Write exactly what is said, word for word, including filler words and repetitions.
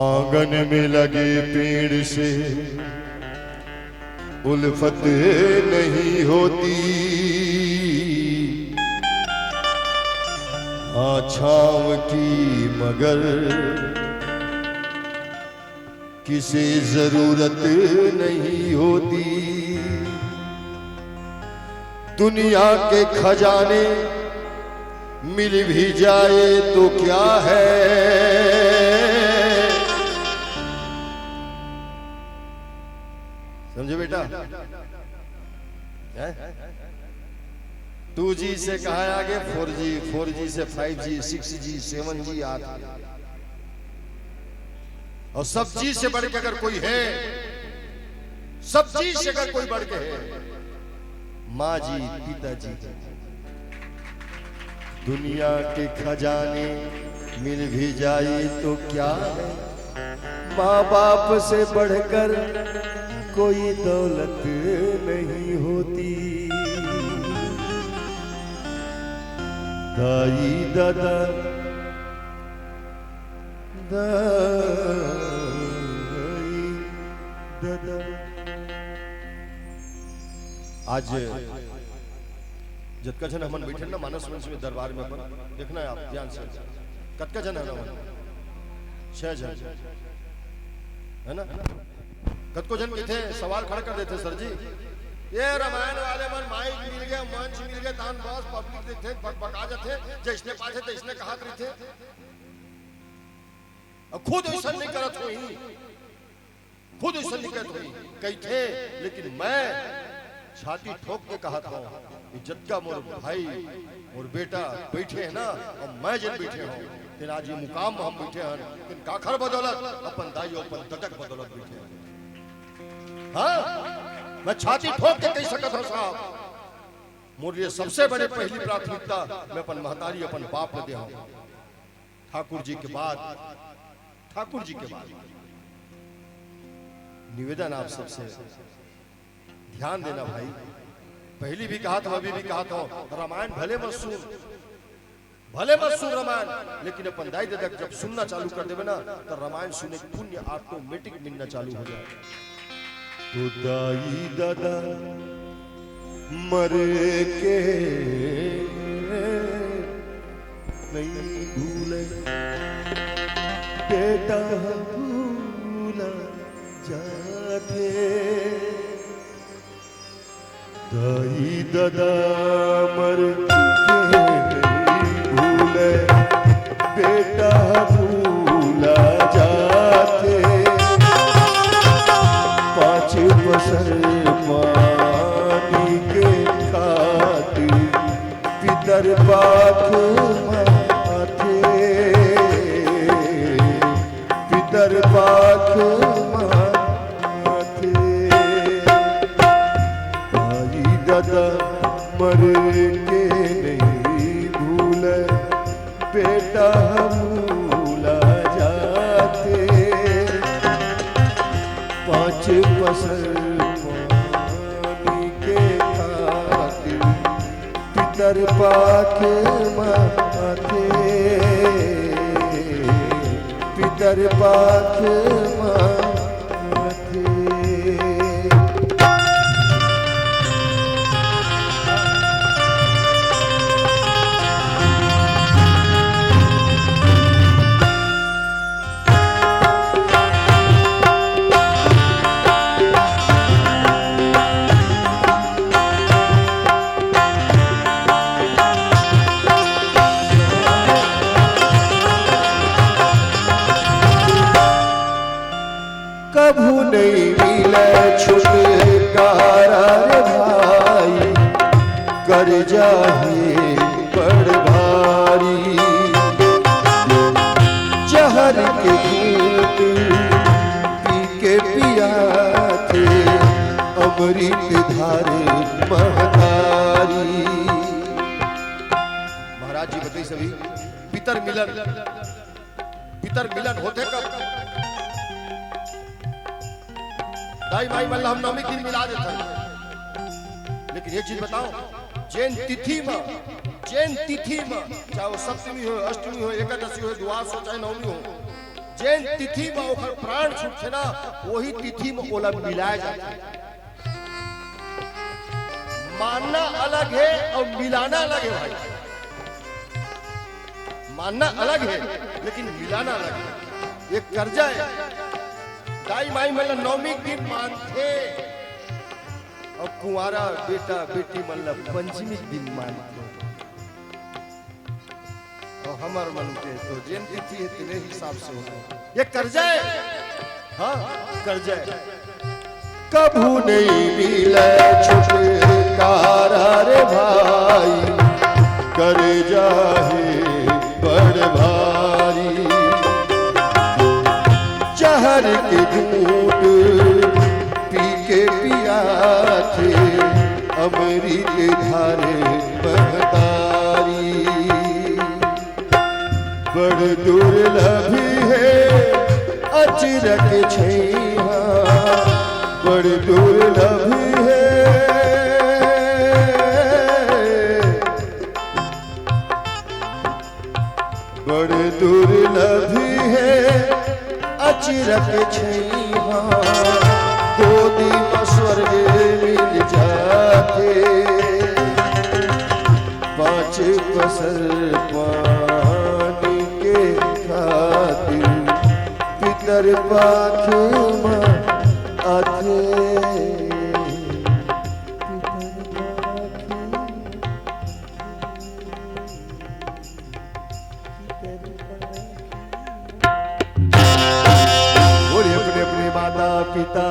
आंगन में लगे पेड़ से उल्फत नहीं होती। हाँ, छांव की मगर किसे जरूरत नहीं होती। दुनिया के खजाने मिल भी जाए तो क्या है? समझे बेटा? हैं? टू जी से कहा आगे फोर जी, फोर जी से five G, six G, seven G आ गया। और सब जी से बढ़ के अगर कोई है, सब जी से अगर कोई बढ़ के है, माँ जी, पिताजी। दुनिया के खजाने मिल भी जाए तो क्या है, माँ बाप से बढ़कर कोई दौलत नहीं होती। दाई दादा, दाई दादा। आज जतका झन हमन बैठे ना मानस मंच में, दरबार में, अपन देखना है आप ध्यान से, कतका झन हन हमन? छह झन, है ना? कतको झन कहिथे, सवाल खड़ा कर देथे, "सर जी, ये रामायण वाले मन माइक मिल गया, मंच मिल गया, तान बस पब्लिक देखे, बकबका जाथे, जैसने पाथे तैसने कहत रहिथे।" अब खुद ऐसा नहीं करत होही, खुद ऐसा नहीं कहत होही, कहिथे, लेकिन मैं छाती ठोक के कहत हूँ कि जतका मोर भाई, मोर बेटा बैठे हैं ना, और मैं जब बैठे हूँ, तेन आज ये मुकाम में हम बैठे हैं, तेन काखर बदौलत, अपन दाई, अपन ददा के बदौलत बैठे हैं। हाँ, मैं छाती ठोक के कह सकत हूँ साहब, मोर लिए सबसे बड़ी पहली प्राथमिकता मैं अपन महतारी, अपन बाप ल दे हूँ। ठाकुर जी के बाद, ठाकुर जी के बाद निवेदन आप सबसे, ध्यान देना भाई। पहली भी कहा था, अभी भी कहा था, रामायण भले मत सुन, भले मत सुन रामायण, लेकिन अपन दाई ददा जब सुनना चालू कर देबे ना, तो रामायण सुने के पुण्य ऑटोमेटिक मिलना चालू हो जाए। तो दाई ददा मर के नहीं भूले, बेटा भूला जाथे। दाई ददा मर के नहीं भूले, बेटा भूला जाथे। पाँच पसर पानी के खातिर पितर पाख माथे, पितर पाख माथे। दाई ददा मर के नहीं भूले, बेटा भूला जाथे। पाँच पसर पानी के खातिर पितर पाख माथे, पितर पाख माथे। कभू नहीं मिले छुटकारा रे भाई, कर्जा हे बड़ भारी। जहर के घूंट पी के पियाथे अमृत धार महतारी। महाराज जी बताइस अभी, पितर मिलन, पितर मिलन होथे कब? दाई माई मन ला हम नवमी के दिन मिला देथन, लेकिन एक चीज बताओ, जेन तिथि म, जेन तिथि म, चाहे वो सप्तमी हो, अष्टमी हो, एकादशी हो, द्वादश हो, चाहे नवमी हो, जेन तिथि म ओखर प्राण छूटथे ना, वही तिथि म ओला मिलाय जाथे। मानना अलग हे अउ मिलाना अलग हे भाई। मानना अलग हे, लेकिन मिलाना अलग हे। ये करजा हे। दाई माई मन ला नवमी के दिन मानथे अउ कुंवारा बेटा बेटी मन ला पंचमी के दिन मानथे। अउ हमर मन के तो जेन तिथि हे, तेने हिसाब से होथे। ये करजा हे, हाँ, करजा हे। कभू नइ मिले छुटकारा रे भाई, करजा हे बड़ भारी। जहर के घूंट पी के पियाथे, अमृत धारे महतारी। बड़ दुर्लभ हे अचरक छइहां, बड़ दुर्लभ हे, बड़ दुर्लभ हे अचरक छइहां, गोदी म स्वर्ग मिल जाथे। पाँच पसर पानी के खातिर पितर पाख म आथे। पितर पाख म बोलिए अपने अपने माता पिता